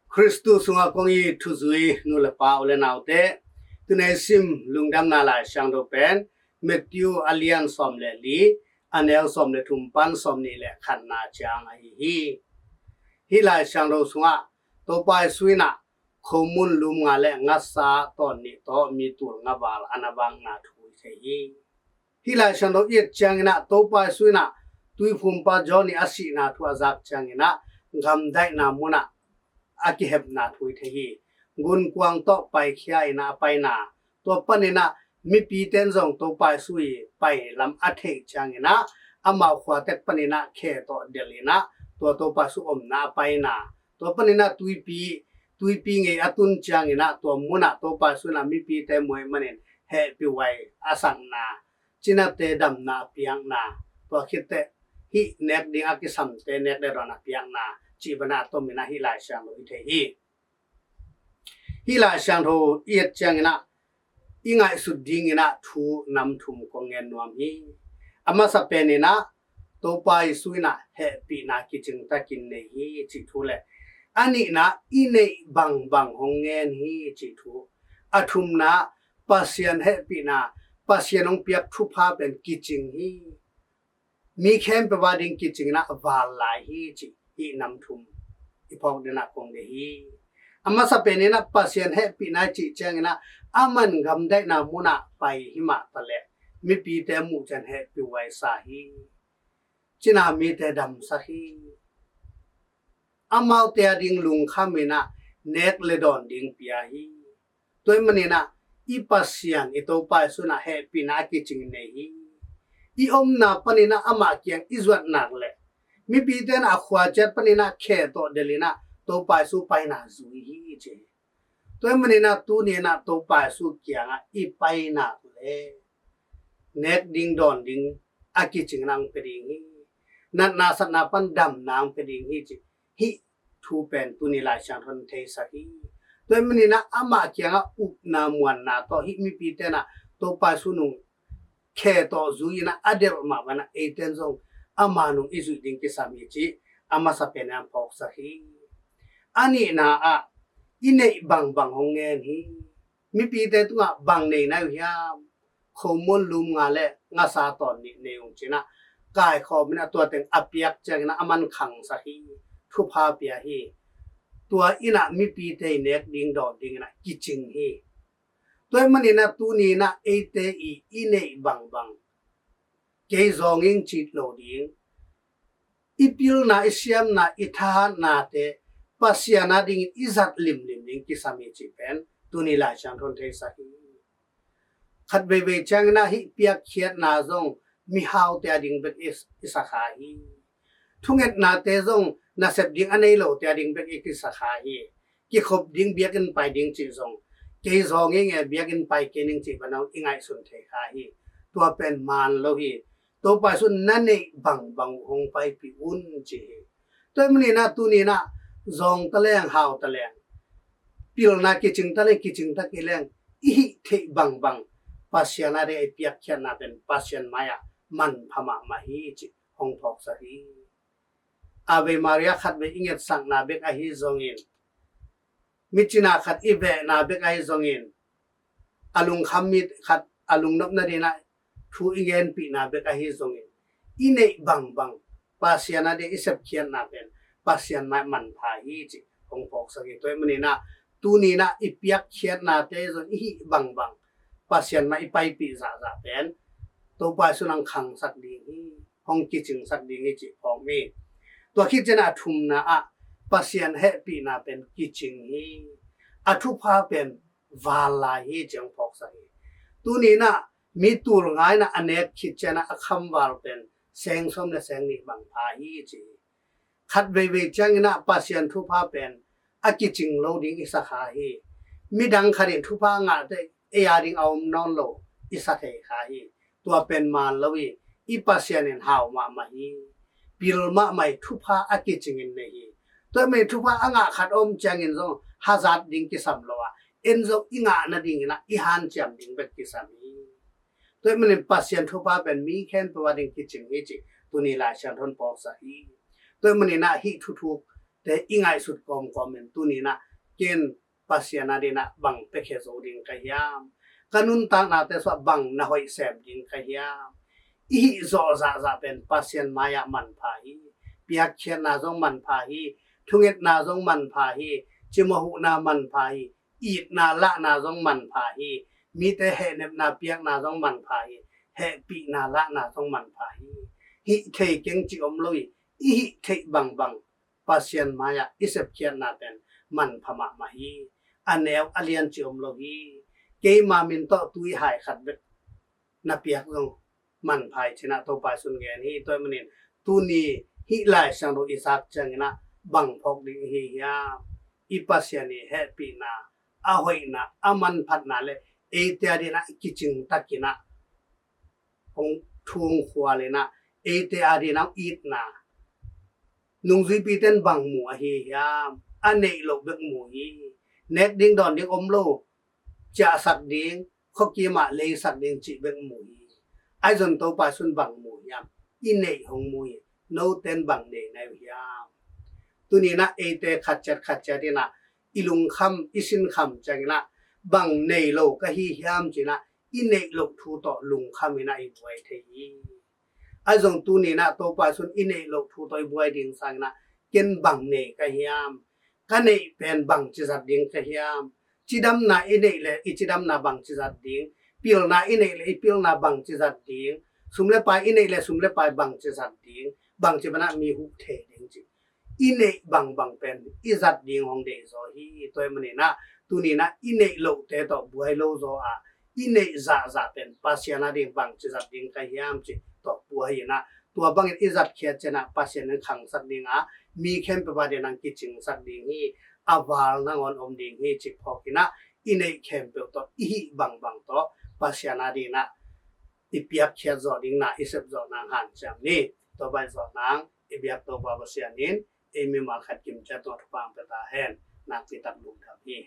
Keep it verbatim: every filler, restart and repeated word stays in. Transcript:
Khristu sungah kong it thuzui nu le pa, u le naute, tunei sim lungdamna Lai Siangtho pen Matthew a lian sawm le li, a neu sawm le thum pan sawm nih le khatna ciang ahi hi. Hih Lai Siangtho sungah Topa Jesu in ah khomun lum nga le ngasa tawn nih tawh mi tul nga val a na vakna thu i thei hi. Hih Lai Siangtho i et ciangin ah Topa Jesu in ah tuiphumpa John i a sihna thu a zak ciangin ah gamdaihna munah a kihepna thu i thei hi. Gunkuang tawh paikhia in ah a paina, tua panin ah mipite in zong Topa Jesu i pai lam a theih ciangin ah amau khuatek panin ah khe tawh delh in ah tua Topa Jesu omna a paina, tua panin ah tuipi, tuipi ngei a tun ciangin ah tua munah Topa Jesu in ah mipite muai manin hehpihhuai a sakna, cinate damna a piakna, tua khitteh hih nek ding a kisamte nek le dawn a piakna, cih bana a tomin ah hih Lai Siangtho i thei hi. Hih Lai Siangtho i et ciangin ah i ngaihsut dingin ah thu nam thum kong ngen nuam hi. A masa penin ah Topa Jesu in ah hehpihna kicing takin nei hi cih thu le a nihna i neih bangbang hong ngen hi cih thu, a thumna Pasian hehpihna, Pasian hong piak thupha pen kicing hi. Mi khempeuh a ding kicing in ah val lai hi cih hih nam thum i phawk dingin ah kong deih hi. A masa penin ah Pasian hehpihna i cih ciangin ah aman gamdaihna munah pai himah taleh mipite muh ciang hehpihhuai sa hi. Cina mite damsak hi. Amaute a ding lungkham in ah nek le dawn ding pia hi. Tua ahih manin ah i Pasian i Topa Jesu in ah hehpihna a kicing nei hi. I omna panin ah amah kiang i zuat nak leh mipite in ah a khua ciat panin ah khe tawh delh in ah Topa Jesu paina zui hi ci hi. Tua ahih manin ah tuni in ah Topa Jesu kiangah i pai nak leh nek ding dawn ding a kicing in ah hong pia ding hi. Natna satna pan damna hong pia ding hi ci hih thu pen tuni Lai Siangtho in theisak hi. Tua ahih manin ah amah kiangah upna muanna tawh hih mipite in ah Topa Jesu nung khe tawh zui in ah a delh mah bangin ah eite in zong ama nung i zuih ding kisam hi cih a masa penin ah phawksak hi. A nihna ah i neih bangbang hong ngen hi. Mipite tungah bang nei na uh hiam? Khomun lum nga le ngasa tawn nih nei ung ci in ah kaikhawm in ah tua teng a piak ciangin ah a man khangsak hi. Thupha pia hi. Tua in ah mipite i nek ding dawn dingin ah kicing hi. Tua ahih manin ah tuni in ah eite i, i neih bangbang, kei zawng ing cih lo ding, i pilna, i siamna, i thahatnate Pasian a dingin i zat limlim ding kisam hi cih pen tuni Lai Siangtho in theisak hi. Khat veivei ciangin ah hih piakkhiatna zong mihaute a ding bek i, i sakha hi. Thungetnate zong nasep ding a nei lote a ding bek i kisakha hi. Kikhop ding, biakinn pai ding cih zong kei zawng ing e, biakinn pai kei ning cih bana i ngaihsun thei kha hi. Tua pen man lo hi. Topa Jesu in na neih bangbang uh hong paipih un ci hi. Tua ahih manin ah tuni in ah zawng taleng, hau taleng, pilna kicing taleng, kicing ta kei leng, i hih theih bangbang Pasian a ding i piakkhiatna pen Pasian mai-ah manpha mahmah hi cih hong phawksak hi. Ave Maria khat vei i ngetsakna bek ahi zongin, mi cina khat i vehna bek ahi zongin, a lungkham mi khat a lungnopna dingin ah thu i ngenpihna bek ahi zongin, i neih bangbang Pasian a ding i sepkhiatna pen Pasian mai-ah manpha hi cih hong phawksak hi. Tua ahih manin ah tuni in ah i piakkhiatnate zong i hih bangbang Pasian mai-ah i paipih zahzah pen Topa Jesu in hong khangsak ding hi, hong kicingsak ding hi cih phawk hi. Tua khit ciangin a thumna ah Pasian hehpihna pen kicing hi. A thupha pen val lai hi cih hong phawksak hi. Tuni in ah mi tul nga in ah a nek khit ciangin ah a khamval pen seng sawm le seng nih bang pha hi ci hi. Khat veivei ciangin ah Pasian thupha pen a kicing lo ding i sakha hi. Midang khat in thupha ngahte ei a ding a om nawn lo i sa thei kha hi. Tua pen man lo hi. I Pasian in hau mahmah hi. Pil mahmah hi, thupha a kicing in nei hi. Tua ahih manin thupha a ngah khat a om ciangin zong hazat ding kisam lo a, en zong i ngah nadingin ah i hanciam ding bek kisam hi. Tua ahih manin Pasian thupha pen mi khempeuh a ding kicing hi cih tuni Lai Siangtho in phawksak hi. Tua ahih manin ah hih thuthuk te i ngaihsut kawmkawm in tuni-in ah ken Pasian a dingin ah bang piakhia zo ding ka hiam? Ka nuntaknate sungah bang na hoih sem ding ka hiam? I hih zawh zahzah pen Pasian mai-ah manpha hi. Piakkhiatna zong manpha hi. Thungetna zong manpha hi. Cimawh huhna manpha hi. Itna lahna zong manpha hi. Mite hehnepna piakna zong manpha hi. Hehpihna lahna zong manpha hi. Hih thei keng cih om lo hi. I hih theih bangbang Pasian mai-ah i sepkhiatna pen manpha mahmah hi. A neu a lian cih om lo hi. Keima min tawh tuihai khat bek na piak zong manpha hi ci-in ah Topa Jesu'n gen hi. Tua ahih manin tuni hih Lai Siangtho i zak ciangin ah bang phawk ding i hi hiam? I Pasian i hehpihna, a hoihna, a manphatna le eite a dingin ah kicing takin ah hong thungkhual in ah eite a dingin ah itna. Nungzuipite'n bang mu ahi hiam? A neih loh bek mu hi. Nek ding dawn ding om lo, ciahsak ding, khuakim ah leisak ding cih bek mu hi. Ahi zong Topa Jesu'n bang mu hiam? I neih hong mu hi. Note'n bang nei na hi uh hiam? Tuni-in ah eite khat ciat khat ciat in ah i lungkham, i sinkham ciangin ah bang nei lo ka hi hiam ci-in ah i neih loh thu tawh lungkham in ah i buai thei hi. Ahi zong tuni-in ah Topa Jesu'n i neih loh thu tawh i buai ding sangin ah ken bang nei ka hiam? Ka neih pen bangci zat ding ka hiam? Cidamna i neih leh i cidamna bangci zat ding? Pilna i neih leh i pilna bangci zat ding? Sum le pai i neih leh sum le pai bangci zat ding? Bangci bang ah mi huh thei ding ci. I neih bangbang pen i zat ding hong deih zaw hi. Tua ahih manin ah tuni-in ah i neih lohte tawh buai lo zaw a, i neih zahzah pen Pasian a ding bangci zat ding ka hiam cih tawh buai in ah, tua bangin i zatkhiat ciangin ah Pasian in khangsak ding a, mi khempeuh a dingin ah kicingsak ding hi. A val nangawn om ding hi cih phawk in ah i neih khempeuh tawh i hih bangbang tawh Pasian a dingin ah i piakkhiat zawh ding, na i sep zawh nang hanciam ni. Tua bang zawh nang i biak Topa Pasian in ei mimal khat kimciat tungah thupha hong pia ta hen. Nakpi tak lungdam hi.